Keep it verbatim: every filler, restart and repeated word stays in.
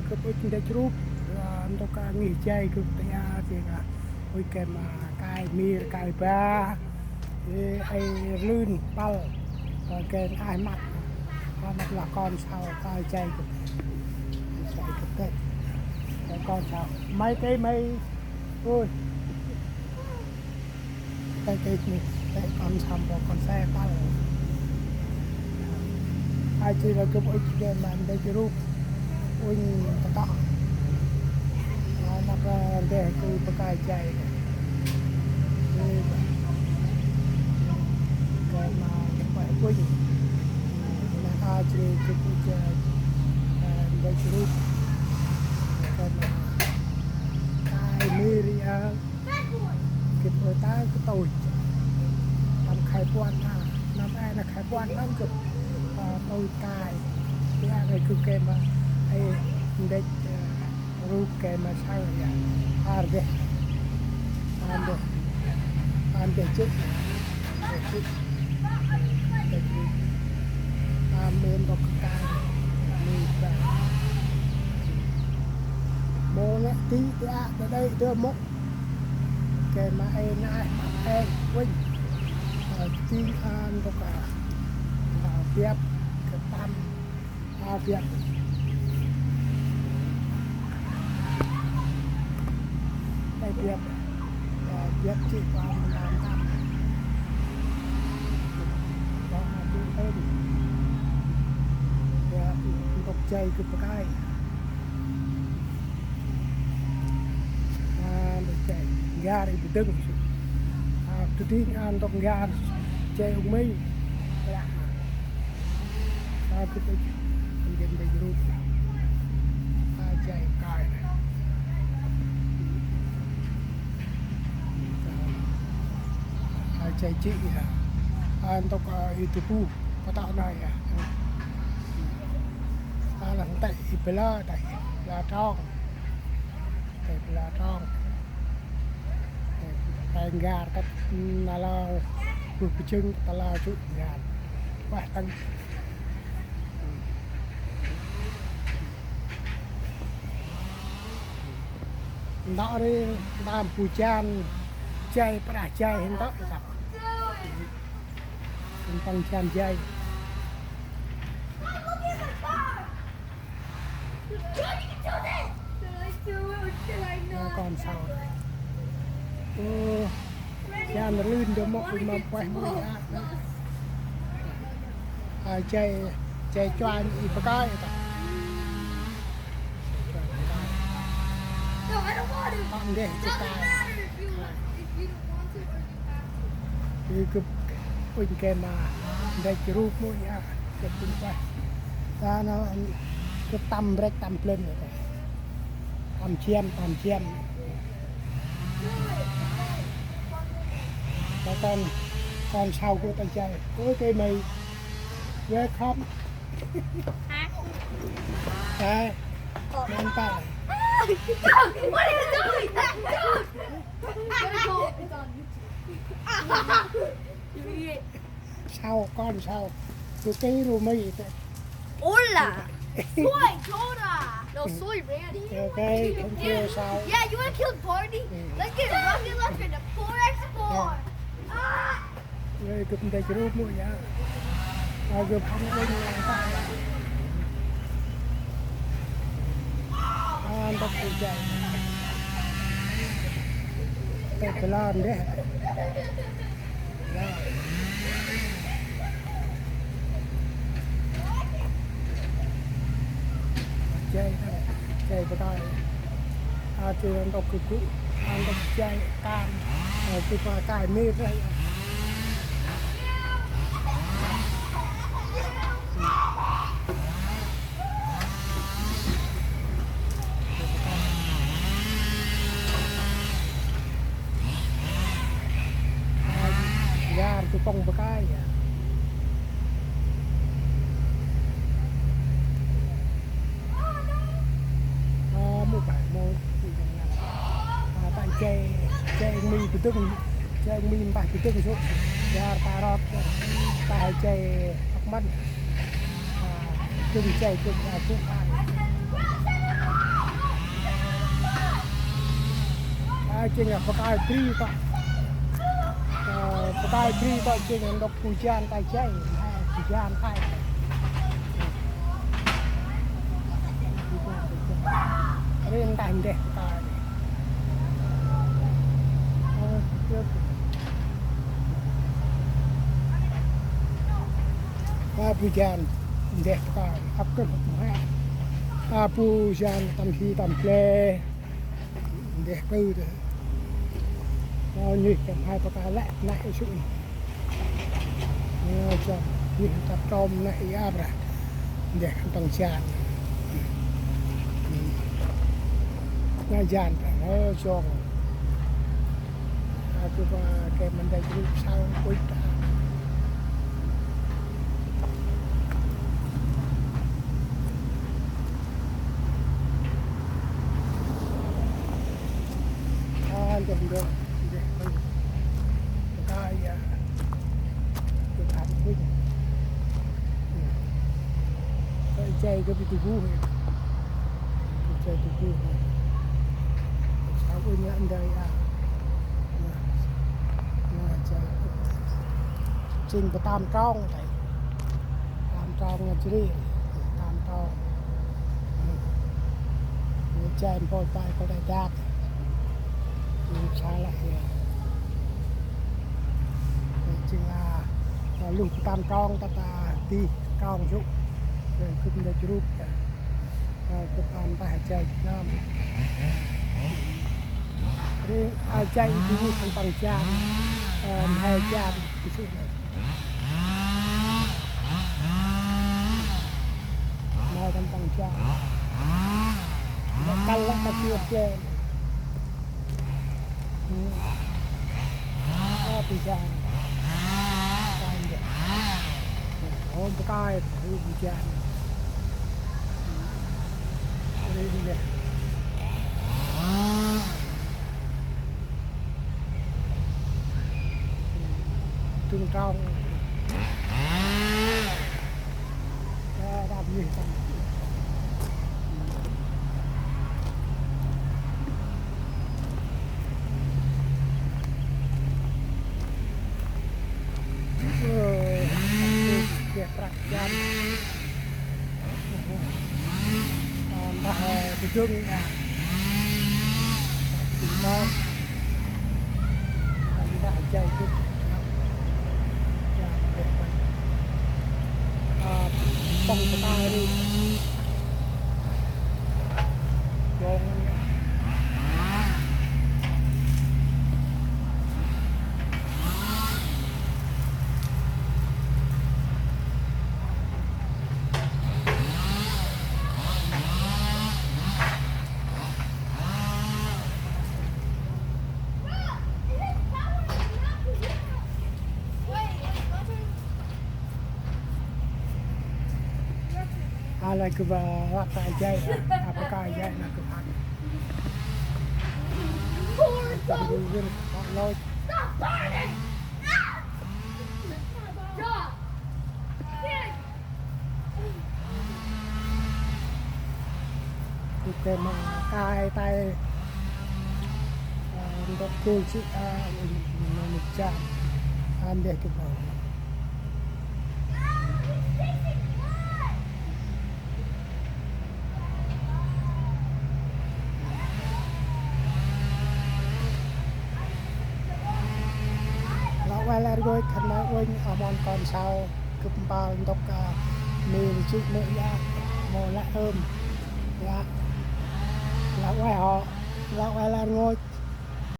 Gâp ŭch ndăch rup, ơ, ntŭk, ơ, ngih jay gâp tê a, jêng, ơ, ŭch gay ma kai mir, kai ba, ê, ay lưn păl, ơ, gay ay măt, ay măt lah kon sau, kai jay gâp, jay gâp têt, kon sau. May tê may, ôi. Tê kêch nê, tê kon săm bŏ kon se păl. Ay jêh lah gâp ŭch gay ma ndăch rup, uănh ta tŏ. Nđâp, ơ, ndeh gâp bơh kai jay. Gay ma ndăch uănh. Nđâp ay jêh gâp ŭch, ơ, ndăch rup. Gay ma kai mir a. Gâp ơ ta gâp tôch. Tâm khay puăn a, năm e na khay puăn năm gâp, ơ, tôch kai. Ê a nây gâp gay ma, ê, ndăch, ơ, rup gay ma sau a. Ar deh. Ar deh. Ar deh jêh. Ar deh jêh. Ar deh jêh. Ar mê ntŭk kai. Mê ba. Mâu nê ti, ti a, đa đê, đa mâu. Gay ma ê na, ê, uănh. Ơ, ti a ntŭk a. Ơ, biăp, gâp tâm. Ơ, biăp. Ê, biăp. Ơ, biăp jêh, ơ, mâu tâm tâm. Ơ, tu ê. Ơ, ntŭk jay gâp bơh kai. A, ndôk jay, n'gar i bơdơng. A, tu dinh a ntŭk n'gar jay ung mây. A, gâp ŭch, ăn gâp ndăch rup. A, jay kai. A, jay jêh a. A, ntŭk, a, i tu bu, pa tŏ nai a. A, lah ntê i bla, tê i bla trong. Tê bla trong. Tê n'gar tât nau lah bu bơh jâng tât nau lah jŭ n'gar. Ueh tăng. Ntŭk ri, ntơm bu jan jay, prah jay, ntŭk, ntŭk. Ntơm jan jay. Ơ, kon sau. Ơ, jan rlưn đơ mŏk i mâm ueh mui a. A, jay, jay chuanh i bơh kai ta. Păng deh jay kai. Ê, gâp ŭch gay ma ndăch rup mui a, gâp ŭch ueh. Ta nê, gâp tâm brek tâm plơ̆ng a ta. Tâm jiăm, tâm jiăm. Ta kon, kon sau gâp ta jay. Ôi, gay may. Welcome. Hả? Ê, mâm ta. What are you doing? Dude! Gotta go. It's on YouTube. Idiot. Sau, kon sau. Ru ki ru mi. Hola. Soy Jonah. No, soy Randy. Okay, thank you, sau. Yeah, you wanna kill Barney? Mm. Let's get Rocket Launcher and a four X four. Yeah. Ah! Ê, gâp ndăch rup mui a. A, gâp hŏng uănh lang ta. A, ntŭk jay. Tê bla ndeh. Bla. Jay, jay bơh kai. A, jay ntŭk gŭ gŭ, a, ntŭk jay kan. A, gŭ ma kai mir deh. A, n'gar tu pŏng bơh kai a. Ơ, mâu pa, mâu. Ơ, ta jay, jay mi bơdơng, jay mi mbah bơdơng sŭ. Jay ta rot, ta jay ăk mân. Ơ, jŭm jay, jŭm, ơ, jŭm ăn. Jêng a bơh kơi bri tŏ. Ơ, bơh kơi bri tŏ jêng a ntŭk bu jan tay jay, bu jan tay. Ri ntah ndeh bơh kơi. Ơ, a bu jan ndeh bơh kơi, ăp kơt bơh kơi. A bu jan tâm hi tâm ble. Ndeh tơ tơ. Ơ, nhih kăm hai bơh kơi lĕ, năk i sŭ i. Ơ, chăm, nhih tăp trôm năk i ăp rah. Ndeh kăm păng jan. Năk jan păng, ơ, jong. A, kơ ba, kơ mân dây group sao quýt ta. Ơ, ndeh, ndeh, ndeh, ndeh. Ka ya. Kơ ba, kơ ba. Kơ jay kơ bi tu gu. Kơ jay tu gu. Sa ui nya ndai a. Nya, nya jay. Jêng ba tam trong tai. Tam trong a jri, tam trong. Ơ, jay mpôl pai kơ đai dak. Ơ, sa lah ya. Ơ, jêng a, a, luh tam trong ta ta di trong yŭ. Ơ, kưp nda jrup ya. Ơ, kưp tam ta jay Việt Nam. Ri a jay di kăm păng jan. Ơ, mhe jan di sŭ na. Mhe kăm păng jan. Lĕ kăl lĕ ta kiơ kiơ. Ơ, bu jan. Ơ, bu kai, bu jan. Ri bu jan. Tŭng trong. Ơ, đam mê. Ơ, kê prăk jam. Ơ, mbah, ơ, Bơdŭng, ơ. Bơdŭng, ơ. Ơ, mbah, jay gŭ. Ơ, pŏng bơta ri. Pŏng. A lai gâp, a, lăp ta jay, a, a, bơh kơi jay nơh gâp hăn. Gâp hăn gâp hăn lôch. Gâp kơi ma kai tay, a, ntŭk gul si, a, ntŭk jan, a, ndeh gâp hăn. Lah ueh lĕ rngôch khân may uănh, a, mon kon sau gâp mpal ntŭk, a, mil jê̆ mâu ya, mâu lĕ ơm. Ya. Lah ueh hŏ, lah ueh lĕ rngôch.